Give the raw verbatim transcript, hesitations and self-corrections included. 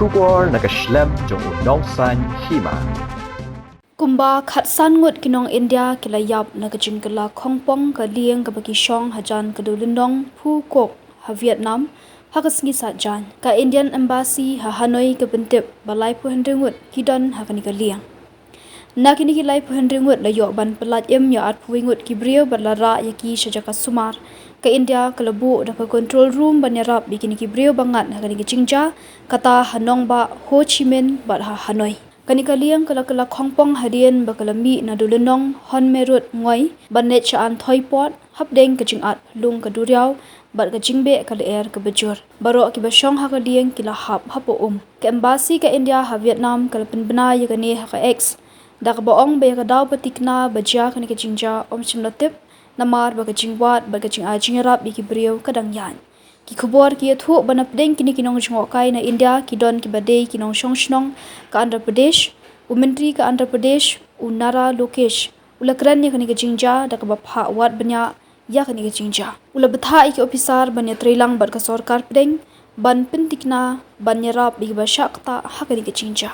Khubor na ka shlem jong u Nongsaiñ Hima. Kumba khatsan ngut ki nong India ki la ïap na ka jingkylla khongpong ka lieng kaba ki shong hajan ka dewlynnong Phu Quoc ha Vietnam ha ka sngi Saitjaiñ. Ka Indian Embassy ha Hanoi ka pyntip ba laiphew hynriew ngut ki don ha kane ka lieng. Na kine ki laiphew hynriew ngut la ïoh ban pyllait im ïa arphew ngut ki briew bad la rah ïa ki sha jaka sumar. Ka India ka la buh da ka control room ban ïarap ïa kine ki briew ba ngat ha kane ka jingjia, kata ha nongbah Ho Chi Minh bad ha Hanoi. Kane ka lieng ka la kylla khongpong hadien ba ka la mih na dewlynnong Hon Me Rut Ngoi ban leit sha An Thoi Port hapdeng ka jingat phyllung ka duriaw bad ka jingbeh ka lyer kaba jur. Baroh kiba shong ha ka lieng ki la hap hapoh um. Ka Embassy ka India ha Vietnam ka la pynbna ïa kane ha ka X da kaba ong ba ïa ka daw ba thikna ba jia kane ka jingjia ym shym la tip, namar ba ka jingwad bad ka jingai jingïarap ïa ki briew ka dang ïaid. Ki khubor ki ïathuh ba napdeng kine ki nongjngohkai na India ki don kiba dei ki nongshong shnong ka Andhra Pradesh. U Myntri ka Andhra Pradesh, u Nara Lokesh, u la kren ïa kane ka jingjia da kaba phah wad bniah ïa kane ka jingjia. U la bthah ïa ki ophisar ban ïatreilang bad ka sorkar pdeng ban pynthikna ban ïarap ïa kiba shah ktah ha kane ka jingjia.